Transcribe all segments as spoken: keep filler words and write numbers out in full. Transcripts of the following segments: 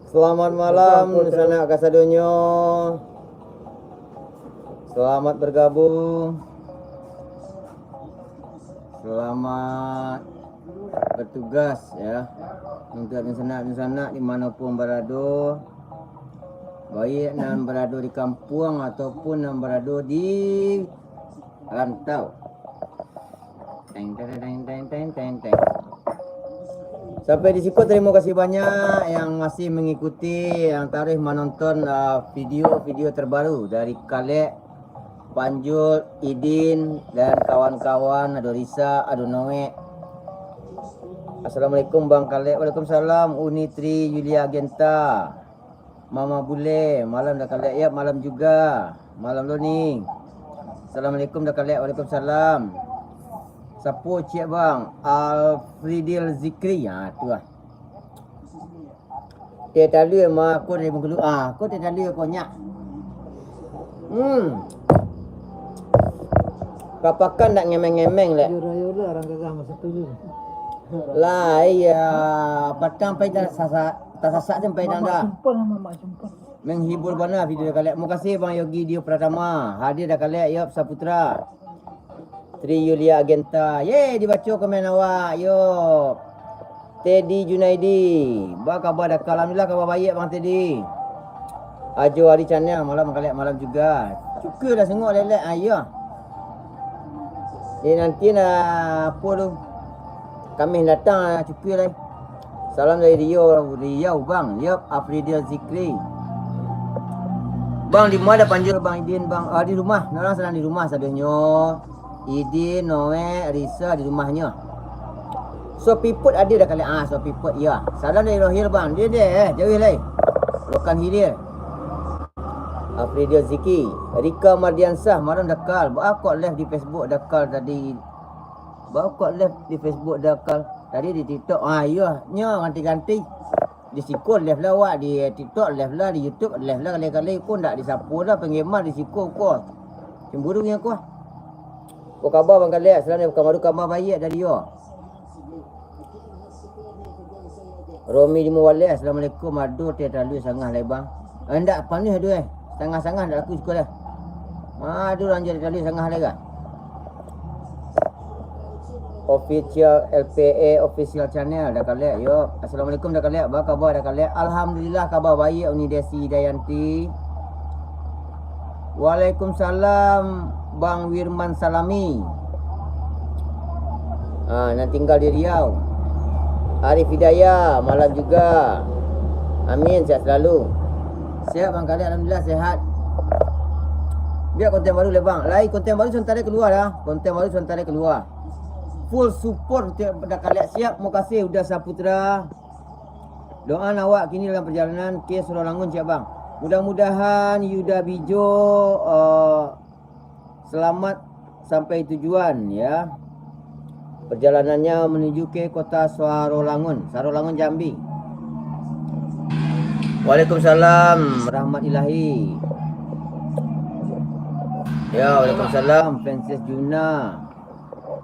Selamat malam, dunsanak kasadonyo. Selamat bergabung. Selamat bertugas, ya. Untuk dunsanak-dunsanak di manopun barado, baik nan barado di kampuang ataupun nan barado di rantau. Teng, teng, teng, teng, teng, teng, teng. Sampai di siko, tarimo kasih banyak yang masih mangikuti, yang taruih manonton, ah, video-video terbaru dari Kalek, Panjul, Idin, dan kawan-kawan, ado Risa, ado Noek. Assalamualaikum, Bang Kalek. Waalaikumsalam, Uni Tri Yulia Genta. Mama Bule, malam Da Kalek. Yap, malam juga. Malam lo ni. Assalamualaikum Da Kalek. Waalaikumsalam. Sapo ciek, Bang? Alfridil Zikri. Ha, tu lah. Teh talua mah, ko dari Bengkulu. Ah, ko teh talua konyak. Hmm. Kapakan ndak ngemeng-ngemeng, lek. Yo, rayo lah, urang gagah masa tu. Lah, iya. Patang pai tasasak, tasasak sampai tanda. Mamak Sumpah, Mamak Sumpah. Menghibur bana video Da Kalek. Makasih Bang Yogi Dio Pratama. Hadir Da Kalek, Yop Saputra. Tri Yulia Agenta. Ye, dibaco komen awak, Yop. Teddy Junaidi. Ba kaba Da Kalek? Alhamdulillah, kaba baiak, Bang Teddy. Ajo Ari Channel, malam Da Kalek, malam juga. Cuka dah sengok lelek, ah, iyo. Ni nanti lah, apo tu? Kamih datang, ah, cuka lai. Salam dari Riau, Riau, Bang. Yop, Afridil Zikri. Bang, di ma Da Panjul, Bang Idin, Bang? Ah, di rumah. Nan sadang di rumah sadonyo. Idin, Noe, Risa di rumahnyo. Sopiput ado Da Kalek? Ah, Sopiput, iyo. Salam dari Rohil, Bang. Dia, dia, eh, jauah lai. Rokan Hilir. Afridio Ziki, Rika Mardiansah, malam Da Kalek. Baa kok live di Facebook Da Kalek tadi? Baa kok live di Facebook Da Kalek tadi, di TikTok? Ah, iyo, nyo ganti-ganti. Di siko live lah awak, di TikTok live lah, di YouTube live lah, kali-kali ko ndak disapo lah penggemar di siko ko. Cemburu nyo ko. Apo kaba Bang Kalek? Salam dari Pekanbaru, kaba baiak dari yo. Romi di Muwaleh, assalamualaikum. Ado teh talua sangah lai, Bang. Eh, ndak panuah ado, eh. Sangah-sangah ndak laku siko lah. Ado urang jual teh talua sangah lai ka? Official L P A Official Channel, Da Kalek, yo. Assalamualaikum, Da Kalek. Baa kaba, Da Kalek? Alhamdulillah, kaba baiak, Uni Desi Dayanti. Waalaikumsalam, Bang Wirman Salami. Ah, nan tinggal di Riau. Arif Hidayah, malam juga. Amin, sehat selalu. Sehat, Bang Kalek, alhamdulillah sehat. Buek konten baru lai, Bang. Lai konten baru sabanta lai kalua lah. Konten baru sabanta lai kalua. Full support untuk Da Kalek, siap. Makasih Uda Saputra. Doa awak kini dalam perjalanan ke Sarolangun, siap, Bang. Mudah-mudahan Yuda Bijo, eh, selamat sampai tujuan, ya. Perjalanannya menuju ke kota Sarolangun, Sarolangun, Jambi. Waalaikumsalam, rahmat ilahi. Ya, waalaikumsalam, Princess Juna.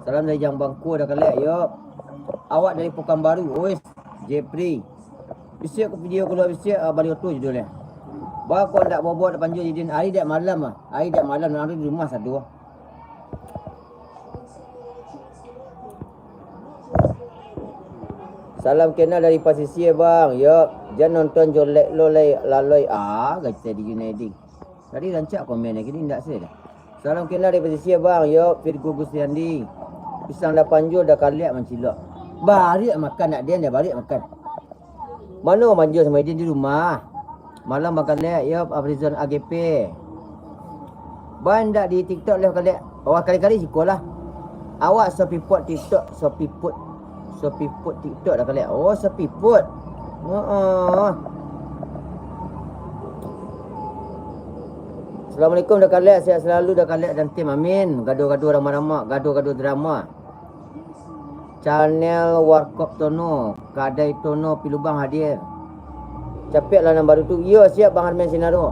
Salam dari Jang Bangku, Da Kalek, yo. Awak dari Pekanbaru, ois, Jepri. Bisiak ko video kalua bisiak, ah, Balioto judulnyo. Baa kok ndak bobok, ndak panjua, Idin? Ari dek malam, ah. Ari dek malam, urang tu di rumah sado. Salam kenal dari Pasisia, Bang. Yo, jan nonton jolek lo lai, laloi. Ah, kecek di Junaidi. Tadi rancak komen, kini ndak se dah. Salam kenal dari Pasisia, Bang. Yo, Virgo Gustiandi. Pisang Da Panjul, Da Kalek mancilok. Bariak makan, nak den dah bariak makan. Mano Manjul samo Idin? Di rumah. Malam Bang Kalek, yo, Afrizon A G P. Bang, ndak di TikTok live Kalek. Wah, kali-kali siko lah. Awak Sopipot TikTok, Sopipot. Sopipot TikTok Da Kalek. Oh, Sopipot. Heeh. Assalamualaikum Da Kalek, sehat selalu Da Kalek dan tim. Amin. Gaduh-gaduh, ramah-ramah, gaduh-gaduh drama. Channel Warkop Tono, Kadai Tono Pilubang hadir. Capeklah nan baru tu. Iyo, siap Bang Armen Sinaro.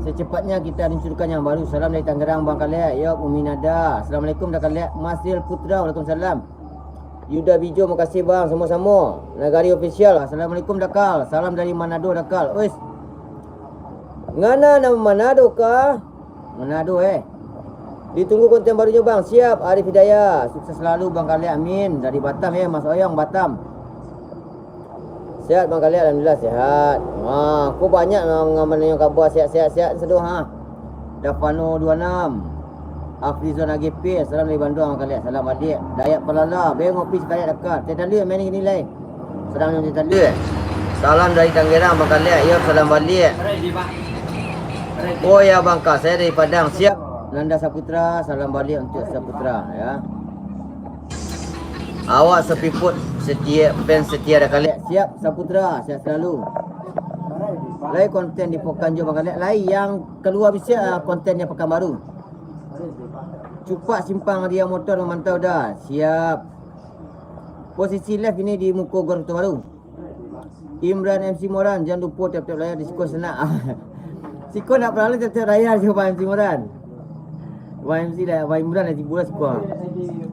Secepatnya kita luncurkan yang baru. Salam dari Tangerang, Bang Kalek. Yo, Umi Nada. Assalamualaikum Da Kalek. Masril Putra, waalaikumsalam. Yuda Bijo, makasih bang, samo-samo. Nagari Official, assalamualaikum Dakal. Salam dari Manado Dakal. Ois. Ngana nama Manado kah? Manado eh. Ditunggu konten barunyo bang. Siap, Arif Hidayah. Sukses selalu bang Kalek, amin. Dari Batam eh, Mas Oyong Batam. Sehat bang Kalek, alhamdulillah sehat. Wah, ko banyak nan mananyo kaba sehat-sehat-sehat sado ha. Davano dua enam. Afrizon A G P, salam dari Bandung, Kalek, salam baliak. Dayat Palala, beng ngopi sakalek Dakal. Teh Talue main kini lai. Sadang nonton Teh Talue. Salam dari Tangerang, Bang Kalek. Yo, salam baliak. Oh ya, Bang Kal, saya dari Padang. Siap. Nanda Saputra, salam baliak untuk Saputra, ya. Awak sapiput setia, fans setia Dakal. Siap, Saputra, sehat selalu. Lai konten di Pokan jo Bang Kalek. Lai yang kalua bisiak, ah, konten yang Pakanbaru. Cupak simpang dia motor mamantau dah. Siap. Posisi live ini di muko Gor Kota Baru. Imran M C Moran, jan lupo tap-tap layar di siko sanak. Siko ndak paralu tap-tap layar siko, Bang M C Moran. Bang M C dah, Bang Imran dah tibo lah siko.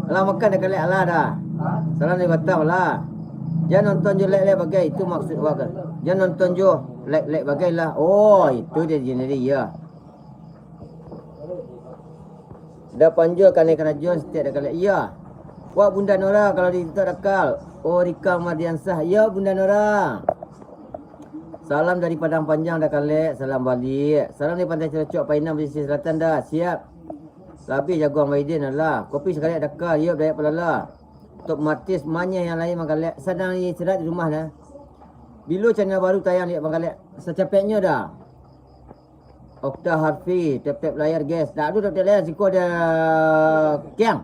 Alah makan dah kalek alah dah. Salam dari Batam lah. Jan nonton jo like-like bagai, itu maksud awak kan. Jan nonton jo like-like bagai lah. Oh, itu dia jadi ya. Dah panjul kanai karajo setiap dah kalek. Iya. Wak Bunda Nora kalau di TikTok Dakal. Oh, Rika Mardiansah. Iya, Bunda Nora. Salam dari Padang Panjang dah kalek. Salam baliak. Salam dari Pantai Celocok, Painang, Pesisir Selatan dah. Siap. Labih jagoan Bang Idin alah. Kopi sakalek Dakal. Iya, Dayak Palala. Top Martis, manyeh yang lain Bang Kalek. Sadang istirahat di rumah dah. Bilo channel baru tayang, liek Bang Kalek. Sacapeknyo dah. Okta Harfi, tap-tap layar, guys. Tak ado tap-tap layar, siko ada Kiang.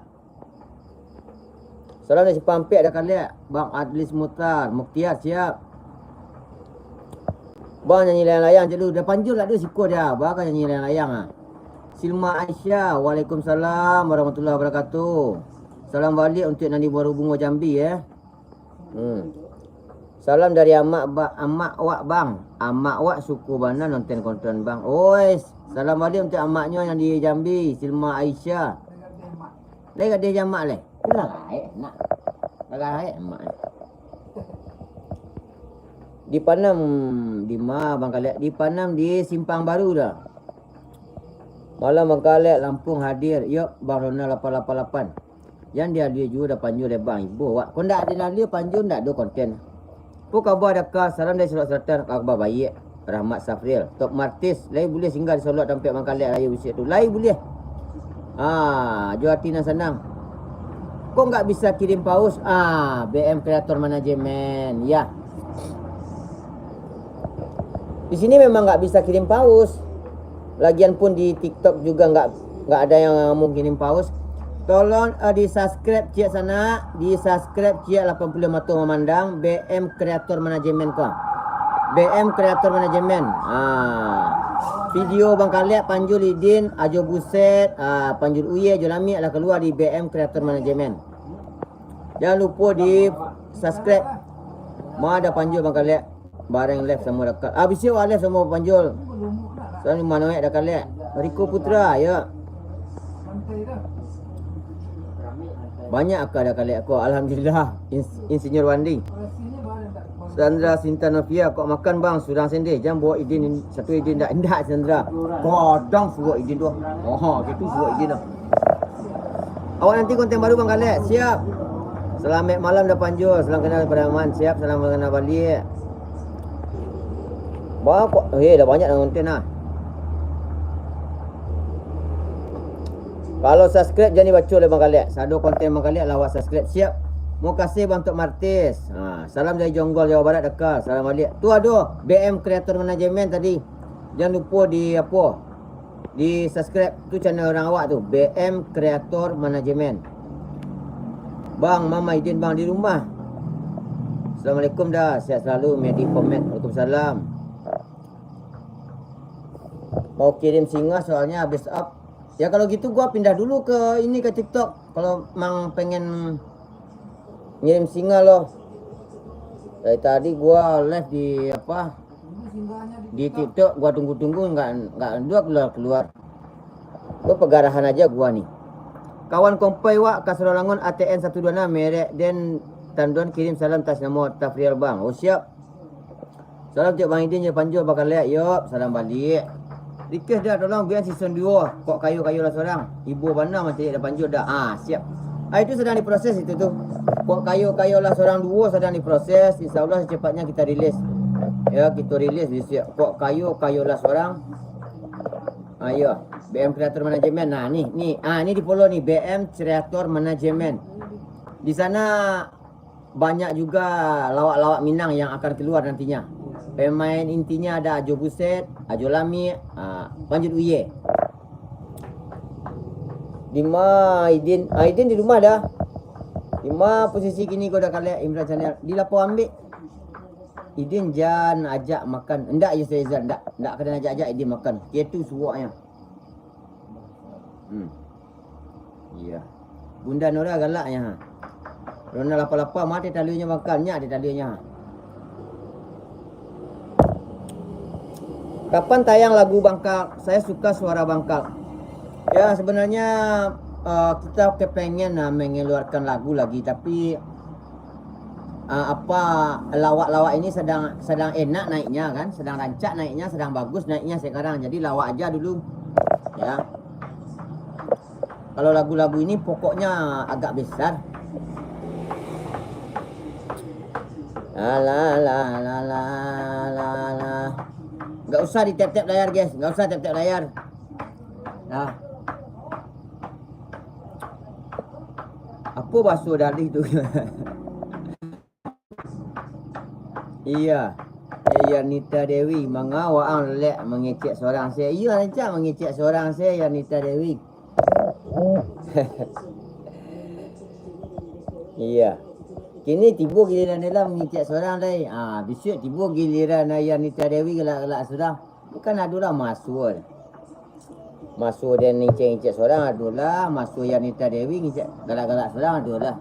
Salam dari Simpang Ampek, ada kalian. Bang Adlis Mutar, Muktiar, siap. Bang nyanyi layang-layang je lu. Dah panjul lah tu siko dia. Bang kan nyanyi layang-layang ah. Silma Aisyah, waalaikumsalam warahmatullahi wabarakatuh. Salam baliak untuk nan di Baru Bungo Jambi, eh. Hmm. Salam dari amak ba-, amak wak, Bang. Amak wak suko bana nonton konten, Bang. Oi, salam baliak untuk amaknyo yang di Jambi, Silma Aisyah. Lai gadih jamak lai. Lah gaek nak. Lah gaek amak. Di Panam, di ma Bang Kalek? Di Panam, di Simpang Baru dah. Malam Bang Kalek, Lampung hadir. Yok, Bang Ronald lapan lapan lapan. Jan dialia juo dah panjul dek Bang Ibo wak. Kok ndak ado dialia panjul, ndak ado konten. Apo kaba Dakal? Salam dari Solok Selatan, kaba baiak. Rahmat Safril, Top Martis, lai buliah singgah di Solok tampek Bang Kalek rayo bisuak tu. Lai buliah. Ah, jo ati nan sanang. Kok nggak bisa kirim paus? Ah, B M Kreator Manajemen, ya. Di sini memang nggak bisa kirim paus. Lagian pun di TikTok juga nggak, nggak ada yang mau kirim paus. Tolong, eh, di-subscribe ciek sanak, di-subscribe ciek lapan puluh mato mamandang, B M Kreator Manajemen ko. B M Kreator Manajemen. Ah. Video Bang Kalek, Panjul Idin, Ajo Buset, ah, Panjul Uye, Ajo Lamiak lah kalua di B M Kreator Manajemen. Jan lupo di-subscribe. Ma dah Panjul Bang Kalek. Bareng live samo Dakal. Ah, bisi awak live samo Panjul. Salam di Manoek Dakal, eh. Riko Putra, ya. Banyak aka Dakal, eh, ko. Alhamdulillah. Ins-, Insinyur Wandi. Sandra Sinta Novia, kok makan, Bang? Surang sendiri. Jan bawa idin, satu idin ndak, ndak, Sandra. Kadang suruh idin tu. Oh, gitu suruh idin tu. Awak nanti konten baru Bang Kalek, siap. Selamat malam dah Panjul, salam kenal daripada Aman, siap, salam kenal baliak. Bah, kok, eh, dah banyak dah konten lah. Kalau subscribe jan dibaco oleh Bang Kalek. Sado konten Bang Kalek lah awak subscribe, siap. Makasih Bang Tok Martis. Ha, salam dari Jonggol, Jawa Barat, Dakal. Salam baliak. Tu ado B M Kreator Manajemen tadi. Jan lupo di apo? Di-subscribe tu channel urang awak tu, B M Kreator Manajemen. Bang, Mama Idin, Bang, di rumah. Assalamualaikum dah, sehat selalu, Medi Komet. Waalaikumsalam. Mau kirim singa soalnya habis up. Ya kalau gitu gua pindah dulu ke ini, ke TikTok. Kalau mang pengen ngirim singa loh. Dari tadi gua live di apa? Di TikTok gua tunggu-tunggu nggak, nggak dua keluar-keluar. Gua pegarahan aja gua nih. Kawan kompai wak ka Sarolangun A T N satu dua enam, merek den Tanduan, kirim salam atas namo Tafrial Bang. Oh, siap. Salam tiok Bang Idin jo Panjul Bang Kalek, yop, salam baliak. Request dah, tolong bian season duo, Kok Kayo Kayo Lah Sorang. Ibo bana mancaliak dah Panjul dah. Ah, siap. Ah, itu sedang diproses itu tu. Kok Kayo Kayo Lah Sorang duo sedang diproses. Insya Allah secepatnya kita rilis. Ya, kita rilis di siap. Kok Kayo Kayo Lah Sorang. Ah, iyo. B M Creator Management. Nah, ni, ni, ah, ni di-follow ni, B M Creator Management. Di sana banyak juga lawak-lawak Minang yang akan keluar nantinya. Pemain intinya ada Ajo Buset, Ajo Lamik, ah, Panjul Uye. Dima Idin? Ah, Idin di rumah dah. Dima posisi kini kau dah Kalek Imran Channel? Di lapau ambek. Idin jan ajak makan. Ndak, Yusuf Rizal, ndak. Ndak kena ajak-ajak Idin makan. Kietu suwaknya. Hmm. Iya. Bunda Nora galaknya, ha. Rona lapar-lapar, mati taliunyo bangkal, nyak di taliunyo, ha. Kapan tayang lagu Bangkal? Saya suka suara Bangkal. Ya, sebenarnya, eh, kita kepengen, ah, mengeluarkan lagu lagi, tapi ah, apa, lawak-lawak ini sedang, sedang enak naiknya kan, sedang rancak naiknya, sedang bagus naiknya sekarang. Jadi lawak aja dulu, ya. Kalau lagu-lagu ini pokoknya agak besar. La, la, la, la, la, la, la. Nggak usah ditep-tep layar, guys. Nggak usah tep-tep layar. Nah. Apa bahasa dalih tu? Iya. Eh, Yanita Dewi, manga waang lek mangecek sorang se? Iya, rancak mangecek sorang se, Yanita Dewi. Iya. Kini tibo giliran Ella mangecek sorang, dai. Ah, bisuak tibo giliran Yanita Dewi galak-galak sorang. Bukan adolah maso. Maso den ngecek-ngecek sorang adolah, maso Yanita Dewi ngecek galak-galak sorang adolah.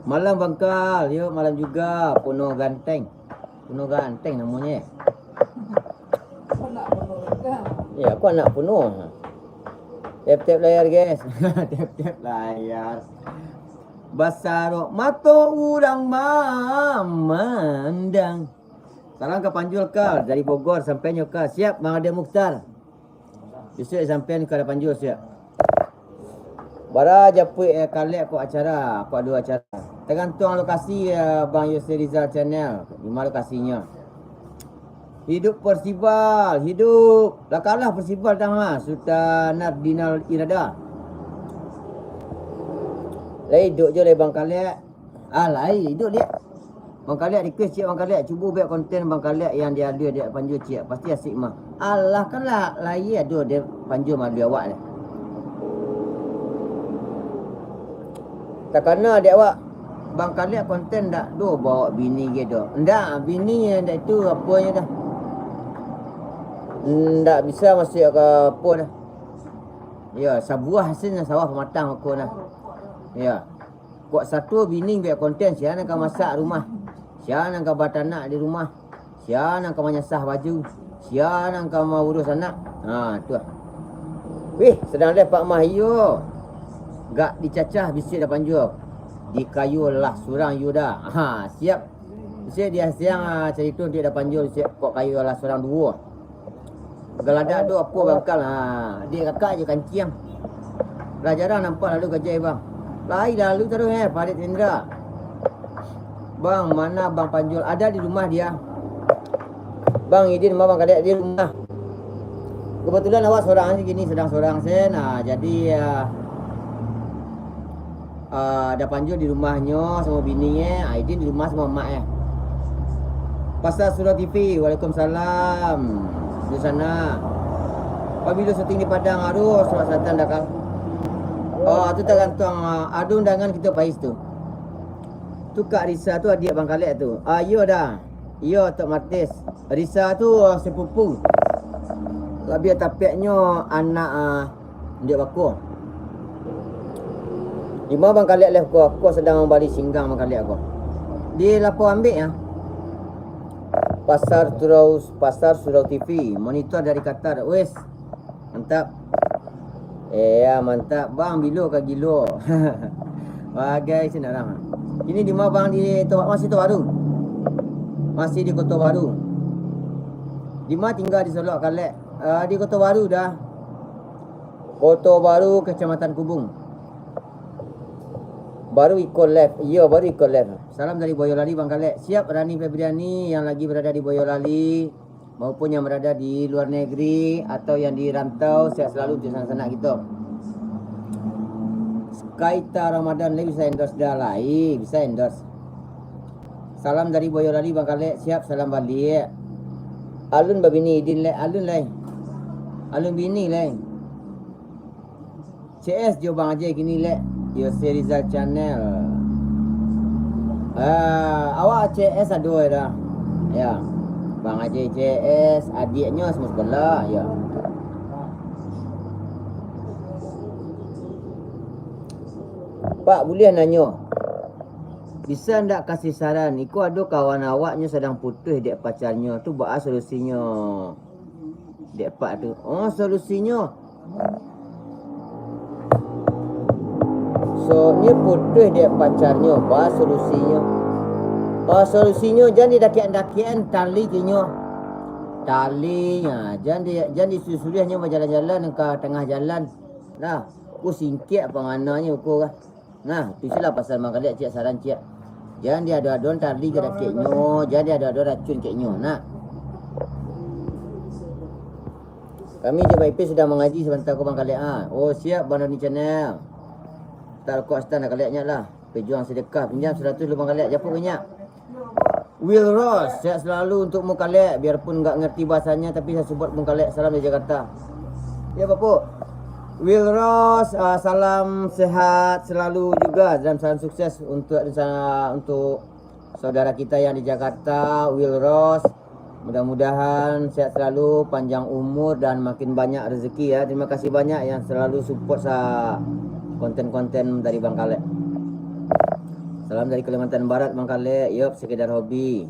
Malam Bangkal, yo, malam juga, Puno Ganteng. Puno Ganteng namonyo, eh. Ya, aku anak Puno. Tep-tep layar, guys. Tep-tep layar. Basarok mato urang mamandang. Salam ka Panjul, Kal, dari Bogor, sampai nyo, Kal. Siap, Bang Ade Mukhtar. Bisuak sampai ka Panjul, siap. Bara japuik, eh, Kalek kok acara, kok ado acara. Tergantung lokasi, eh, Bang Yusri Rizal Channel. Di ma lokasinyo? Hidup Persiba, hidup. Lah kalah Persiba dah mah, Sultan Nardinal Irada. Lah hidup jo lah Bang Kalek. Ah, lai, iduik, Diak. Bang Kalek request, ciek, Bang Kalek, cubo buek konten Bang Kalek yang dialih dek Panjul, ciek. Pasti asik mah. Alah, kan lah, lai ado dek Panjul malui awak deh. Takana dek awak, Bang Kalek konten ndak do bawa bini ge do. Ndak, bini ndak itu aponyo dah. Ndak bisa masuak ka apo dah. Ya, sabuah hasilnyo sawah pamatang ko dah. Ya. Kok sato bini buek konten, sia nan ka masak rumah, sia nan ka batanak di rumah, sia nan ka manyasah baju, sia nan ka mauruih anak. Ha, tu lah. Wih, sadang leh Pak Mah iyo. Gak dicacah bisuak dah Panjul. Di kayo lah surang iyo dah. Ha, siap. Bisuak di siang, ah, carito untuak dah Panjul, bisuak kok kayo lah surang duo. Galadak tu apo bangkal, ha, dek kakak je kanciang. Lah jarang nampak lalu ka jai, Bang. Lai lalu taruih, eh, Farid Hendra. Bang, mana Bang Panjul? Ada di rumah dia. Bang Idin, ma Bang Kadek di rumah. Kebetulan awak sorang se kini, sadang sorang se. Nah, jadi, ah, Ah, Da Panjul di rumahnyo samo bininyo, Aidin di rumah samo amaknyo. Pasar Surau T V, waalaikumsalam. Di sana. Pabilo syuting di Padang, aduh, surat selatan dah, Kang. Oh, tu tagantuang, ah, ado undangan kito pai situ. Tu Kak Risa tu, adiak Bang Kalek tu. Ah, iyo dah. Iyo, Tok Martis. Risa tu, ah, sepupu. Labiah tapeknyo anak, ah, Indak bako. Di ma Bang Kalek leh ko? Ko sadang mambali singgang Bang Kalek ko. Di lapau ambek, ya. Pasar Surau, Pasar Surau T V, monitor dari Qatar. Wes. Mantap. Eh, ya, mantap. Bang, bilo ka gilo. Bagai sinan urang. Ini di ma, Bang? Di Toba-, masih Toba Baru? Masih di Kota Baru. Di ma tingga di Solok, Kalek? Ah, di Kota Baru dah. Kota Baru, Kecamatan Kubung. Baru iko live. Iyo, baru iko live. Salam dari Boyolali, Bang Kalek. Siap, Rani Febriani yang lagi berada di Boyolali maupun yang berada di luar negeri atau yang di rantau, sehat selalu untuk sanak-sanak kito. Skaita Ramadan, lai bisa endorse dah, lai bisa endorse. Salam dari Boyolali, Bang Kalek. Siap, salam baliak. Alun babini Idin, Lek. Alun, lai. Alun bini, lai. C S jo Bang Ajai kini, Lek. Yo, Serizal Channel. Ah, awak C S ado dah. Ya. Bang Ajai C S, adiaknyo samo sakolah, ya. Pak, buliah nanyo. Bisa ndak kasih saran? Iko ado kawan awaknyo sadang putuih dek pacarnyo. Tu baa solusinyo? Dek Pak tu. Oh, solusinyo. So, nyo putuih dek pacarnyo, baa solusinyo? Oh, solusinyo jan didakiak-dakiak tali kinyo. Tali, ha, jan di, jan disuruah-suruah nyo bajalan-jalan ka tangah jalan. Nah, ku singkek pangananyo ko lah. Nah, tu isulah pasal Bang Kalek, ciek saran ciek. Jan diado-adoan tali ka dakeknyo, jan diado-adoan racun keknyo, nah. Kami jo Bang Ipin sudah mangaji sabanta ko, Bang Kalek, ah. Oh, siap, Bang Doni Channel. Tak rokok stand dah, Kalek, nyak lah. Pejuang sedekah, pinjam saratus lu, Bang Kalek, japuk ka nyak. Will Ross, sehat selalu untukmu, Kalek. Biarpun nggak ngerti bahasanya, tapi saya support Bung Kalek. Salam dari Jakarta. Ya, Bapak. Will Ross, ah, salam sehat selalu juga dan salam sukses untuk, untuk saudara kita yang di Jakarta, Will Ross. Mudah-mudahan sehat selalu, panjang umur, dan makin banyak rezeki, ya. Terima kasih banyak yang selalu support sa konten-konten dari Bang Kalek. Salam dari Kalimantan Barat, Bang Kalek. Yop, sekedar hobi.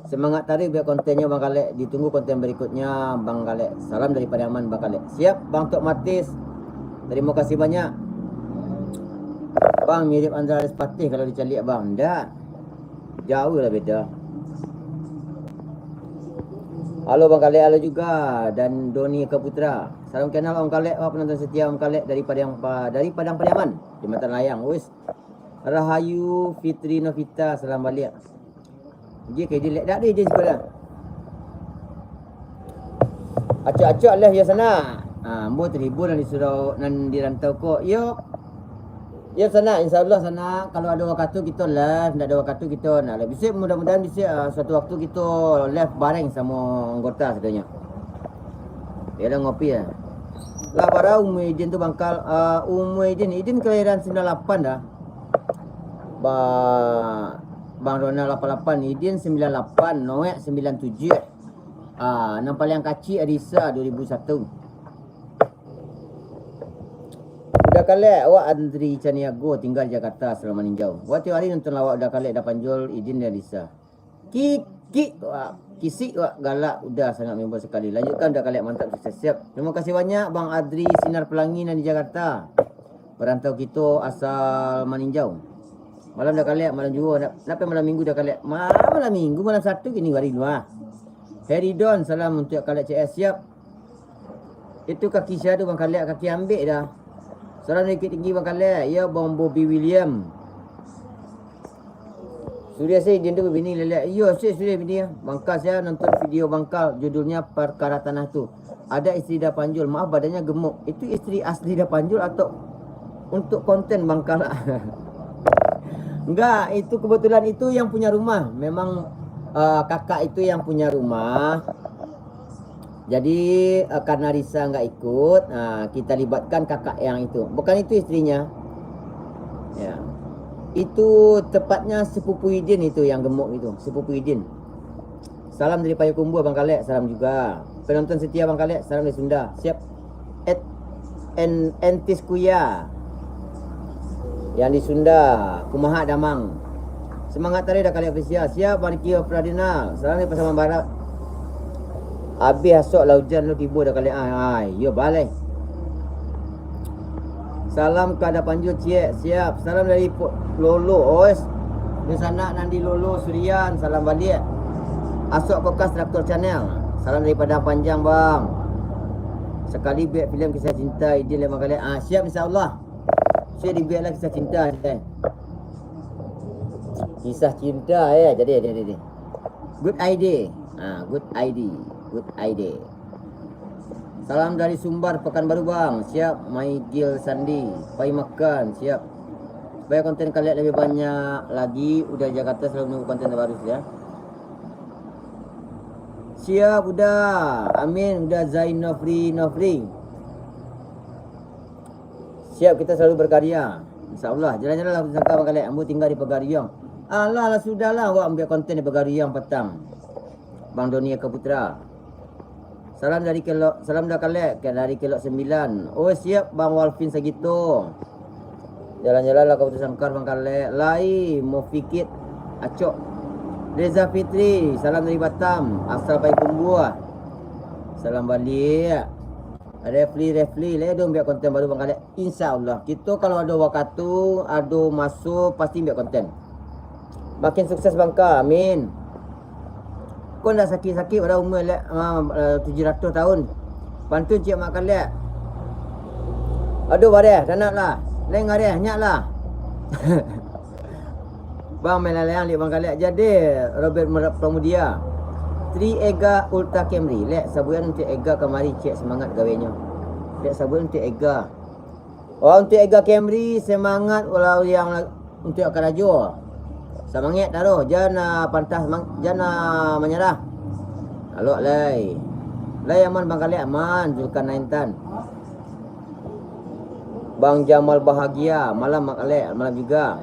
Semangat tarik buat kontennyo, Bang Kalek. Ditunggu konten berikutnya, Bang Kalek. Salam dari Pariaman, Bang Kalek. Siap, Bang Tok Matis. Terima kasih banyak. Bang, mirip Andra Respatih kalau dicaliak, Bang. Ndak. Jauh lah beda. Halo Bang Kalek, halo juga dan Doni Eka Putra. Salam kenal Om Kalek, wah, penonton setia Om Kalek dari Padang, pa-, dari Padang Pariaman, Jambatan Layang. Wis. Rahayu Fitri Novita, salam baliak. Dia ke dia lek dak dia, dia sekolah. Acok-acok lah ya sana. Ah, ambo terhibur nan di surau, nan di rantau ko. Yo. Yo, sanak, insyaallah sanak, kalau ado wakatu kito live, ndak ado wakatu kito nak live. Bisuak, mudah-mudahan bisuak, ah, suatu waktu kito live bareng samo anggota sadonyo. Yalah, ngopi ya. Lah, bara umua Idin tu, Bang Kal, ah, umua Idin, Idin kelahiran sembilan lapan dah. Ba-, Bang Ronald lapan lapan, Idin sembilan lapan, Noek sembilan tujuh. Ah, nan paling kacik Arisa dua ribu satu. Uda Kalek, awak Andri Caniago tinggal di Jakarta, Salaman Injau. Wak tiok hari nonton lawak Uda Kalek, Uda Panjul, Idin dan Risa. Kikik, wak, kisik, wak, galak, Uda sangat member sekali. Lanjutkan Uda Kalek, mantap, sukses, siap. Terima kasih banyak Bang Adri Sinar Pelangi nan di Jakarta. Perantau kito asal Maninjau. Malam Uda Kalek, malam juo, nak, nak pai malam minggu Uda Kalek. Ma-, malam minggu, malam Sabtu kini hari luar. Heridon, salam untuk Kalek C S, siap. Itu kaki sia tu, Bang Kalek, kaki ambek dah. Salam dari Bukittinggi, Bang Kalek. Ya, Bang Bobby William. Sudah sih, Idin tu babini lelek. Iyo, sih, sudah bini. Bangkal sia nonton video Bangkal, judulnya Perkara Tanah tu. Ada istri Uda Panjul. Maaf, badannya gemuk. Itu istri asli Uda Panjul atau untuk konten Bangkal? Enggak, itu kebetulan itu yang punya rumah. Memang, eh, kakak itu yang punya rumah. Jadi, eh, karena Risa nggak ikut, ah, kita libatkan kakak yang itu. Bukan itu istrinya. Ya. Itu tepatnya sepupu Idin itu yang gemuk itu, sepupu Idin. Salam dari Payakumbuh, Bang Kalek, salam juga. Penonton setia Bang Kalek, salam dari Sunda. Siap. Et-, en-, Entis Kuya. Yang di Sunda, kumaha damang. Semangat tarik Uda Kalek official. Siap, Bang Riki Pradina. Salam dari Pasaman Barat. Abih asok lah ujan lu tibo Uda Kalek. Ai, ai, yo baleh. Salam ka Dapanjua ciek, siap. Salam dari Po-, Lolo, ois. Dunsanak nan di Lolo, Surian, salam baliak. Asok Kokas Traktor Channel. Salam dari Padang Panjang, Bang. Sakali buek filem kisah cinta, idin lai Bang Kalek. Ah, siap, insyaallah. Siap dibuek lah kisah cinta, eh. Kisah cinta, eh. Jadi, jadi, jadi. Good idea. Ah, good idea. Good idea. Salam dari Sumbar, Pekanbaru, Bang. Siap, Maigil Sandi. Pai makan, siap. Supaya konten Kalek lebih banyak lagi, Uda Jakarta selalu menunggu konten terbaru, ya. Siap, Uda. Amin, Uda Zain Nofri, Nofri. Siap, kita selalu berkarya. Insyaallah. Jalan-jalan lah Sangkar, Bang Kalek. Ambo tinggal di Pagariang. Alah, lah sudahlah awak ambiak konten di Pagariang patang. Bang Doni Eka Putra. Salam dari Kelok, salam dah Kalek, ke-, dari Kelok Sembilan. Oh, siap, Bang Walvin Sagito. Jalan-jalan lah ka Batu Sangkar, Bang Kalek. Lai, Mofikit, Acok. Reza Fitri, salam dari Batam. Asal Payakumbuah. Salam baliak. Refli, Refli, lai ado ambiak konten baru, Bang Kalek. Insyaallah. Kito kalau ado wakatu, ado maso, pasti ambiak konten. Makin sukses, Bang Ka. Amin. Ko ndak sakik-sakik, padahal umua lek, ah, eh, tujuh ratuih tahun. Pantun ciek Mak Kalek. Aduh, bareh, tanak lah. Leng areh, nyak lah. Bang, main layang-layang, Bang Kalek. Jadi, Robert Murad Pramudia. Tri Ega Ultra Camry. Lek, sabuikan untuak Ega kamari, ciek semangat gawenyo. Lek, sabuikan untuak Ega. Oh, untuak Ega Camry, semangat walau yang la-, untuak karajo. Samangek taruh, jan, ah, pantah mang-, jan, ah, manyarah. Alok lai. Lai aman, Bang Kalek, aman, Zulkarnain Tan. Bang Jamal Bahagia, malam Mak Kalek, malam juga.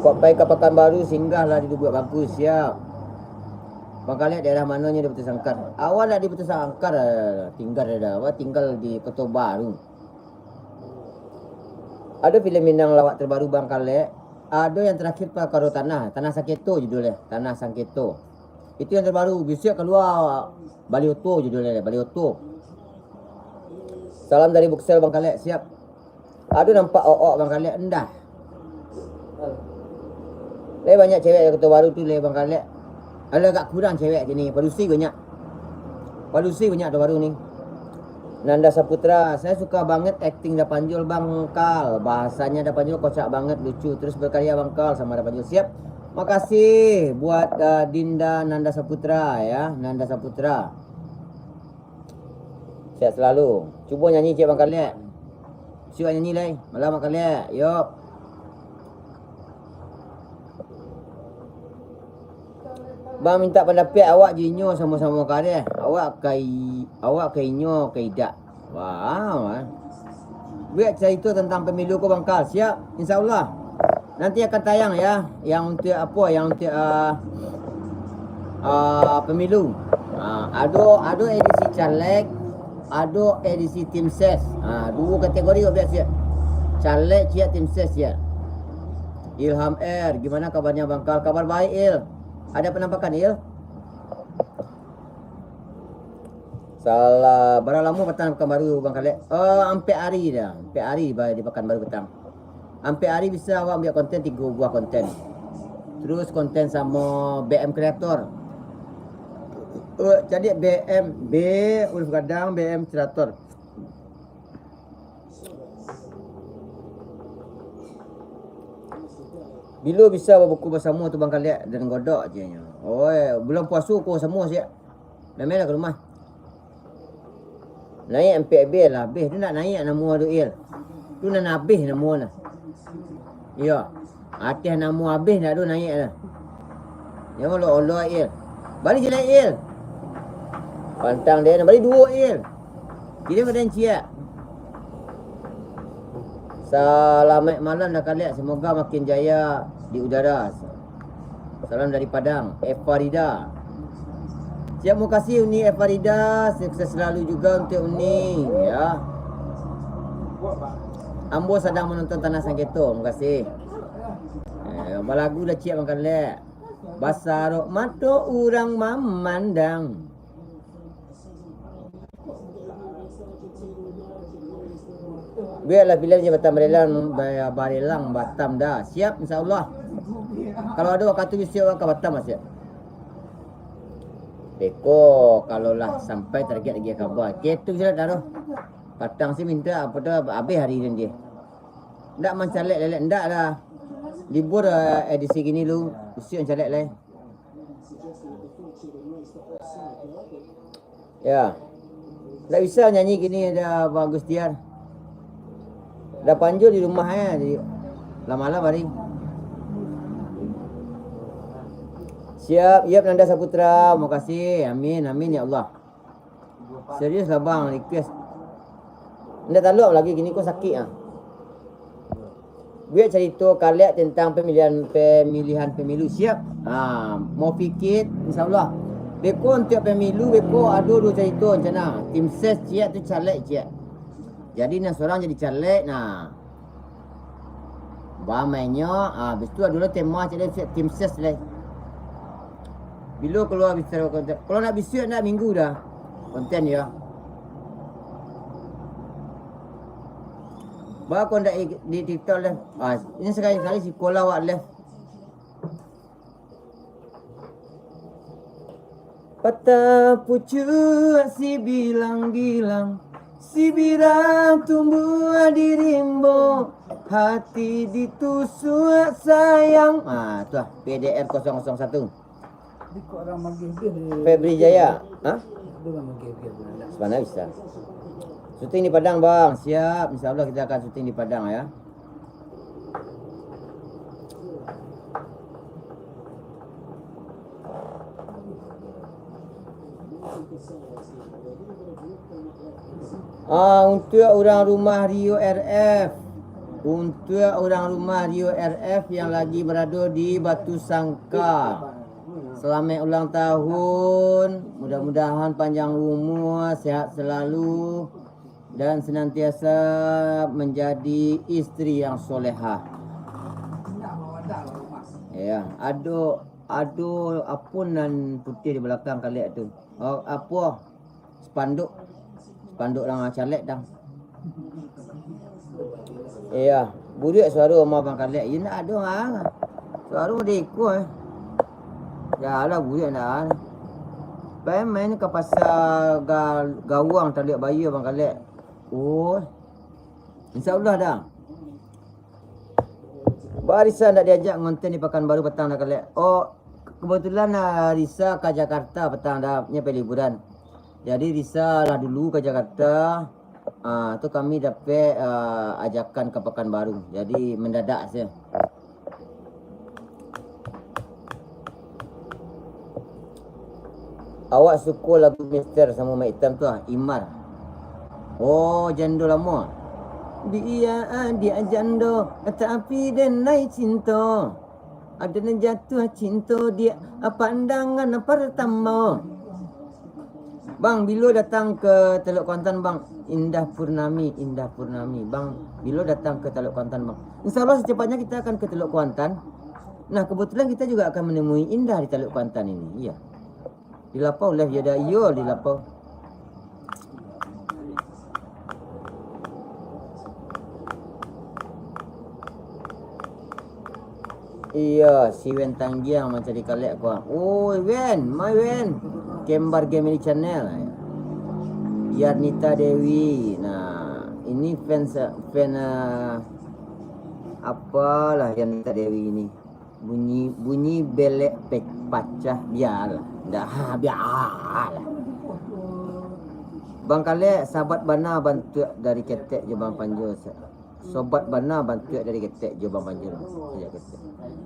Kok pai ka Pakanbaru, singgahlah di Lubuak Bangku, siap. Bang Kalek, daerah manonyo di Batu Sangkar? Awak ndak di Batu Sangkar, eh, tinggal dah, awak tinggal di Koto Baru. Ado filem Minang lawak terbaru, Bang Kalek. Ado yang terakhir Pakaro Tanah, Tanah Sangketo judulnyo, Tanah Sangketo. Itu yang terbaru, bisuak kalua Bali Oto judulnyo, Bali Oto. Salam dari Buksel, Bang Kalek, siap. Ado nampak Ook, Bang Kalek, ndak? Lai banyak cewek di Koto Baru tu, lai Bang Kalek. Alah, agak kurang cewek kini, padusi banyak. Padusi banyak Koto Baru ni. Nanda Saputra, saya suka banget akting Dapanjul, Bang Kal. Bahasanya Dapanjul kocak banget, lucu. Terus berkarya, Bang Kal, sama Dapanjul. Siap. Makasih buat, eh, Dinda Nanda Saputra, ya. Nanda Saputra. Sehat selalu. Cubo nyanyi ciek, Bang Kalek. Siap nyanyi lai. Malam, Bang Kalek. Yok. Bang minta pandapek awak jo inyo samo-samo kareh. Awak ka i-, awak ka inyo ka idak. Wah, wah. Buek carito tantang pemilu ko, Bang Kal. Siap, insyaallah. Nanti akan tayang ya, yang untuk apo, yang untuk, ah, ah, pemilu. Ah, ado, ado edisi caleg, ado edisi tim ses. Ah, duo kategori ko biaso. Caleg ciek, tim ses ciek. Ilham R, gimana kabarnya, Bang Kal? Kabar baik, Il. Ada penampakan, Il? Salah, bara lamo patang Pakanbaru, Bang Kalek? Eh, ampek ari dah. Ampek ari ba-, di Pakanbaru patang. Ampek ari bisa awak ambiak konten, tigo buah konten. Terus konten samo B M Creator. Eh, jadi B M, B huruf gadang, B M Creator. Bilo bisa babuko basamo tu, Bang Kalek, dan Godok je nyo. Oi, bulan puaso ko samo siak. Mailah ka rumah. Naiak ampek bel lah, abih tu nak naiak namo tu, Il. Tu nan abih namo nah. Iyo. Ateh namo abih ndak tu naiak lah. Jangan olok-olok, Il. Bali ciek lai, Il. Pantang dek, bali duo, Il. Kirim ka den ciek. Salamaik malam dah Kalek, semoga makin jaya di udara. Salam dari Padang, Eva Rida. Siap, makasih Uni Eva Rida, sukses selalu juga untuk Uni, ya. Ambo sadang manonton Tanah Sangketo. Makasih. Eh, balagu dah ciek Bang Kalek. Basarok mato urang mamandang. Bialah pilihan je Batam Barelang, ba-, Barelang Batam dah. Siap, insya Allah. Kalau ado wakatu bisuak ka Batam, siap. Beko, kalau lah sampai target lagi kaba. Ketu sudah taruh. Patang si minta apa tu, habis hari ni dia. Ndak mancalek lelek, ndak lah. Libur, eh, edisi gini lu, bisuak mancalek lai. Ya. Ndak bisa nyanyi gini dah, Bang Gustian. Dah panjul di rumah, eh, di, lah malam hari. Siap, Yap Nanda Saputra. Makasih. Amin, amin ya Allah. Serius lah, Bang, request. Ndak taluak lagi, kini ko sakik ah. Buek carito Kalek tentang pemilihan, pemilihan pemilu. Siap? Ha, mau pikir, insya Allah. Beko untuak pemilu, beko ado duo carito rencana. Tim ses ciek tu caleg ciek. Jadi, nan surang jadi caleg, nah. Bamainnyo, ah, habis tu ado lah tema cak dia, tim ses lai. Bilo kalua bisuak konten? Kalau nak bisuak, nak minggu dah. Konten ya. Ba kau ndak di TikTok live. Ah, ini sekali-sekali sikola awak live. Patah pucuak sibilang-bilang, sibira tumbuah di rimbo, hati ditusuk sayang. Ah, tu lah, P D R kosong kosong satu. Febri Jaya. Ha? Sebenarnya bisa. Syuting di Padang, Bang. Siap. Insya Allah kita akan syuting di Padang ya. Ah, untuak urang rumah Rio R F. Untuak urang rumah Rio R F yang lagi barado di Batu Sangka. Salamaik ulang tahun. Mudah-mudahan panjang umur, sehat selalu, dan senantiasa menjadi isteri yang solehah. Ya, ado, ado apo nan putiah di balakang Kalek tu? Oh, apo? Spanduk. Spanduk urang caleg dang. Iya, buruak suaro Ama Bang Kalek. Indak ado ah. Suaro diikuah eh. Ya lah, buruak ndak ah. Pai main ka pasar ga-, Gawang taluak Bayu Bang Kalek. Oh. Insya Allah dah. Ba Risa ndak diajak ngonten di Pakanbaru patang dah Kalek. Oh, kebetulan ah, Risa ka Jakarta patang dah, nyo pai liburan. Jadi Risa lah dulu ka Jakarta. Ah, tu kami dapek, ah, ajakan ka Pakanbaru. Jadi mendadak saja. Awak suko lagu Mister samo Mak Itam tu ah, Imar. Oh, jando lamo. Dia adiak jando, tapi denai cinto. Ada nan jatuh cinto dia pandangan pertama. Bang, bilo datang ke Teluk Kuantan, Bang? Indah Purnami, Indah Purnami. Bang, bilo datang ke Teluk Kuantan, Bang? Insya Allah secepatnya kita akan ke Teluk Kuantan. Nah, kebetulan kita juga akan menemui Indah di Teluk Kuantan ini. Iya. Di lapau lah, ya dah. Iyo, di lapau. Iya, si Wen Tanggiang mancari Kalek ko. Oi, Wen, my Wen. Kembar Gaming Channel. Yarnita Dewi. Nah, ini fans, fan, eh, apalah Yarnita Dewi ini. Bunyi, bunyi belek pe-, pacah, bialah. Dah, ha, bialah. Bang Kalek, sabat bana bantuak dari ketek jo Bang Panjo. Sobat bana bantuak dari ketek jo Bang Panjo. Sejak ketek.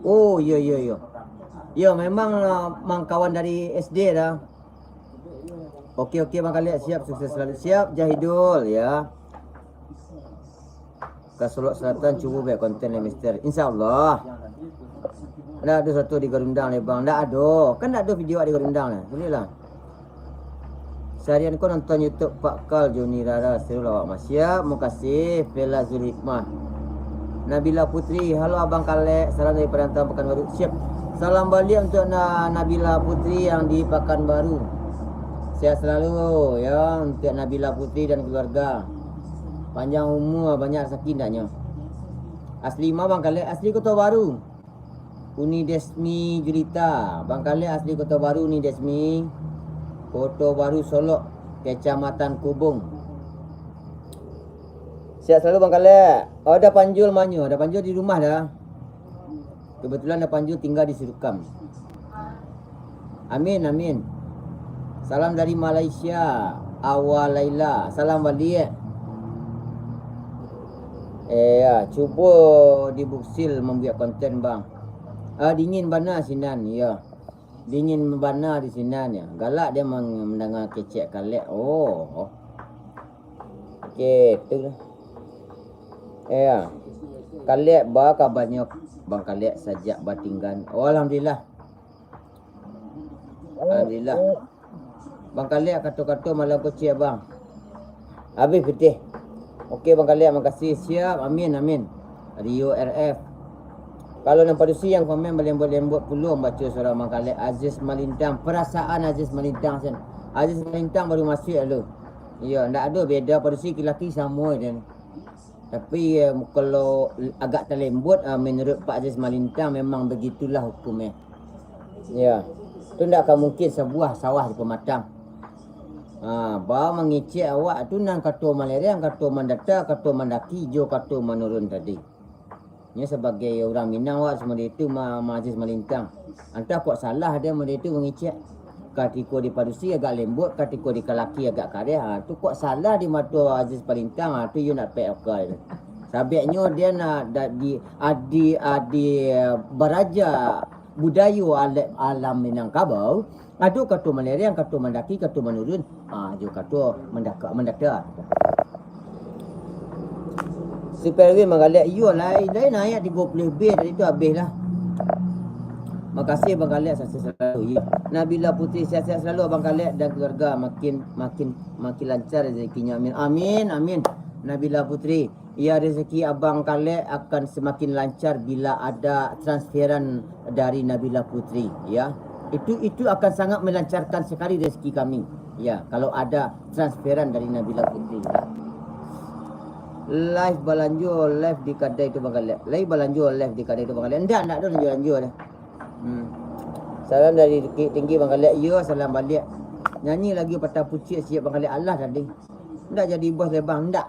Oh, iyo, iyo, iyo. Iyo, memang lah, mang kawan dari S D dah. Oke, oke, Bang Kalek, siap, sukses selalu. Siap, Jahidul, ya. Ka Solok Selatan, cubo buek konten lah, Mister. Insya Allah. Ndak ado satu di Garundang lai, Bang. Ndak ado. Kan ndak ado video di Garundang lai. Inilah. Saharian ko nonton YouTube Pak Kal, Joni Rara, seru lah awak mah. Siap, makasih, Vela Zulhikmah. Nabila Putri, halo Abang Kalek, salam dari Perantauan Pekanbaru. Siap. Salam baliak untuk Na-, Nabila Putri yang di Pekanbaru. Sehat selalu, ya, untuk Nabila Putri dan keluarga. Panjang umur, banyak rezeki ndaknyo. Asli ma Bang Kalek? Asli Kota Baru. Uni Desmi Julita, Bang Kalek asli Kota Baru, Uni Desmi, Kota Baru Solok, Kecamatan Kubung. Sihat selalu Bang Kalek. Oh, Da Panjul manyo, Da Panjul di rumah dah. Kebetulan Da Panjul tinggal di Sirukam. Amin, amin. Salam dari Malaysia, Awa Laila. Salam baliak. Eh, ya, cubo di Buksil mambuek konten, Bang. Ah, dingin bana sinan, ya. Dingin bana di sinan, ya. Galak dia mang-, mandanga kecek Kalek. Oh. Oke, tu lah. Eh, ya. Kalek, ba kabanyo, Bang Kalek, sajak batinggan? Oh, alhamdulillah. Alhamdulillah. Bang Kalek, kato-kato malam ko ciek, Bang. Habis pitih. Oke, Bang Kalek, makasih. Siap. Amin, amin. Rio R F. Kalau nan padusi yang komen balembut-lembut pulo mambaco suara Bang Kalek, Aziz Malintang. Perasaan Aziz Malintang, sen. Aziz Malintang baru masuak dulu. Iyo, ndak ado beda, padusi laki-laki samo je. Tapi, eh, kalau agak talembut, ah, menurut Pak Aziz Malintang, memang begitulah hukumnya. Ya, tu ndak akan mungkin sabuah sawah di pamatang. Ha, ba mangecek awak tu nan kato malereng, kato mandata, kato mandaki, jo kato manurun tadi. Nyo sabagai urang Minang, awak samodeh tu ma-, Ma Aziz Malintang. Antah kok salah dia modeh tu mangecek. Katiko di padusi agak lembut, katiko di kalaki agak kareh. Ha, tu kok salah di mato Aziz Malintang, ha, tu iyo nak pek okai tu. Sababnyo dia nak da-, di, adi, adi, baraja budayo ale-, alam Minangkabau, ado kato malereng, kato mandaki, kato manurun, ha, jo kato mandaka-, mandata. Super Win Bang Kalek, iyo, lai, lai naiak tigo puluah B tadi tu, abih lah. Makasih Bang Kalek, sukses selalu, iyo. Nabila Putri, sihat-sihat selalu Abang Kalek dan keluarga, makin, makin, makin lancar rezekinya, amin. Amin, amin. Nabila Putri, ya, rezeki Abang Kalek akan semakin lancar bila ada transferan dari Nabila Putri, ya. Itu, itu akan sangat melancarkan sekali rezeki kami, ya, kalau ada transferan dari Nabila Putri, ya. Live balanjo, live di kadai tu Bang Kalek. Live balanjo, live di kadai tu Bang Kalek. Ndak, ndak ado lanjo-lanjo dah. Hmm. Salam dari Bukittinggi Bang Kalek. Yo, salam baliak. Nyanyi lagu Patah Pucik siap Bang Kalek. Alah tadi. Ndak jadi bos deh Bang, ndak.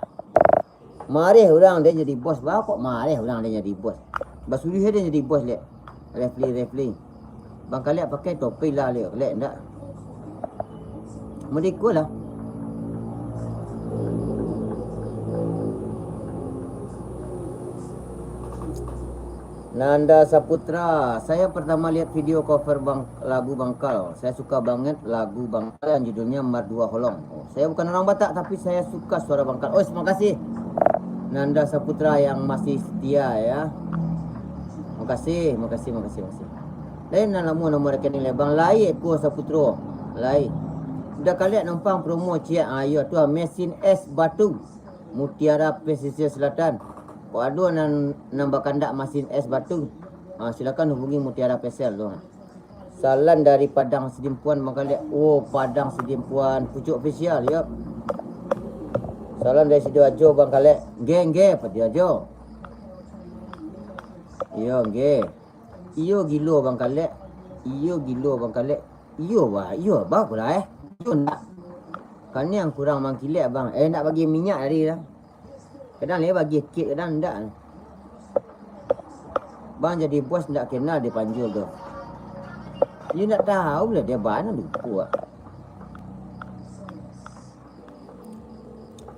Mareh urang dia jadi bos, ba kok mareh urang dia jadi bos. Basuruh dia jadi bos, lek. Refli, Refli. Bang Kalek pakai topi lah, lek, lek, ndak. Merdeka lah. Nanda Saputra, saya pertama lihat video cover bang, lagu Bangkal. Saya suka banget lagu Bangkal yang judulnya Mardua Holong. Oh, saya bukan orang Batak, tapi saya suka suara Bangkal. Oh, terima kasih. Nanda Saputra yang masih setia, ya. Makasih, makasih, makasih, makasih. Lain nan lamo nomor rekening lai, Bang. Lai, Eko Saputra. Lai. Udah kalian numpang promo ciek. Ah, iyo tu, ah, mesin es batu. Mutiara Pesisir Selatan. Kok ado nan, nan bakandak masin es batu, ha, silakan hubungi Mutiara Pesel tu. Salam dari Padang Sidimpuan, Bang Kalek. Oh, Padang Sidimpuan, Pucuk Official, yo. Salam dari Sidoarjo, Bang Kalek. Nggih, nggih, Sidoarjo. Iyo, nggih. Iyo gilo, Bang Kalek. Iyo gilo, Bang Kalek. Iyo, bah. Iyo, bah, pula, eh. Iyo, ndak. Kaniang kurang mangkilek, Bang. Eh, ndak bagi minyak tadi, dah. Kadang lai bagi kek, kadang ndak. Bang jadi bos ndak kenal dipanjul tu. Iyo ndak tahu lah dia bana lupo.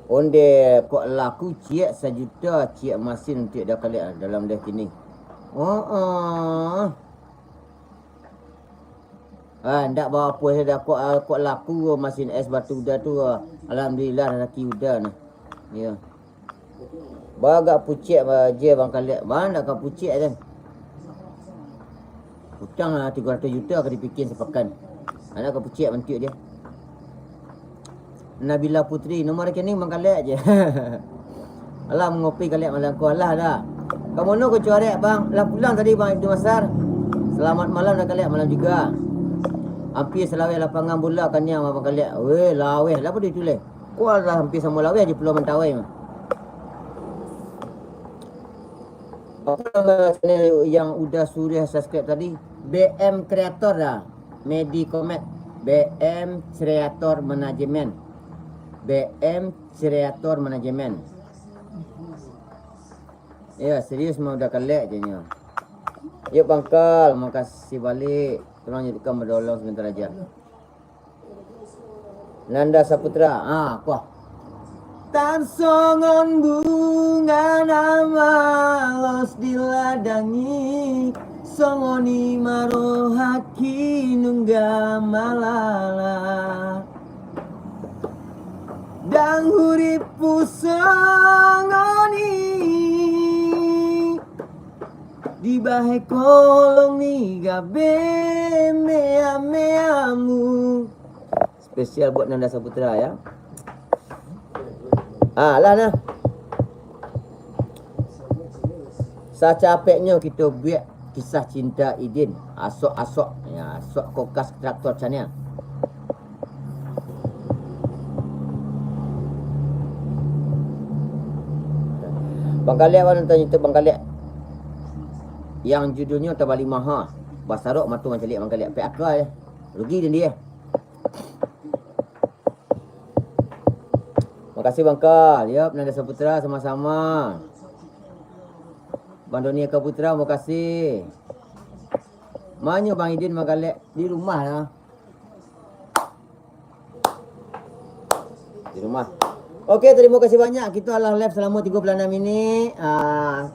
Onde kok laku ciek sajuta ciek masin untuak dah kalian dalam deh kini. Oh, oh. Ah, ndak ba apo sajo, kok, ah, kok laku masin es batu uda tu, ah. Alhamdulillah, razaki uda nah. Iyo. Bagak pucek ba je Bang Kalek. Bang, ndak ka pucek kan. Utang, ah, tigo ratus juta ka dipikin sapakan. Anak ka pucek bantuak dia. Nabila Putri, nomor rekening Bang Kalek je. Alah, mangopi Kalek malam ko, alah dah. Ka mano ko cuarek, Bang? Lah pulang tadi, Bang Ibnu Masar. Selamat malam dah, Kalek, malam juga. Ampia salaweh lapangan bola kaniang, Bang Kalek. Weh, laweh lah pado itu leh. Ko lah ampia samo laweh je Pulau Mentawai mah. Apa nama channel yang udah suruh subscribe tadi? B M Creator dah. Medi Komet. B M Creator Management. B M Creator Management. Ya, serius mah udah Kalek je nyo. Yuk Bang Kal, makasih balik. Tolong jadikan berdolong sebentar aja. Nanda Saputra. Ah, kuah. Tan songon bunga nan malos diladangi, songon ni marohaki nungga malala. Dang uripku songon ni, di bahe kolong ni gabe mea-meamu. Spesial buat Nanda Saputra, ya. Ah, lah nah. Sacapeknyo kito buek kisah cinta Idin. Asok-asok. Ya, asok kokas traktor caniang. Bang Kalek, awak nonton YouTube Bang Kalek yang judulnyo Tabali Maha. Basarok mato mancaliak Bang Kalek. Pek aka je. Rugi dan dia. Makasih Bang Kal. Yap, Nanda Saputra sama-sama. Bang Doni Eka Putra, makasih. Manyo Bang Idin Bang Kalek di rumah lah. Di rumah. Oke, terima kasih banyak. Kita lah live selama tiga puluh enam minit. Ah,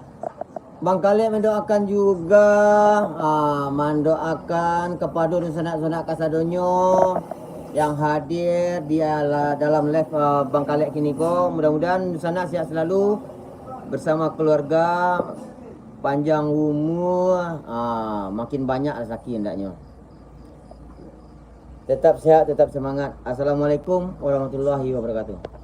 Bang Kalek mendoakan juga, ah, mendoakan kepada dunsanak-sanak kasadonyo yang hadir di ala-, dalam live, ah, Bang Kalek kini ko. Mudah-mudahan dunsanak sehat selalu bersama keluarga, panjang umur, ah, makin banyak rezeki hendaknyo. Tetap sehat, tetap semangat. Assalamualaikum warahmatullahi wabarakatuh.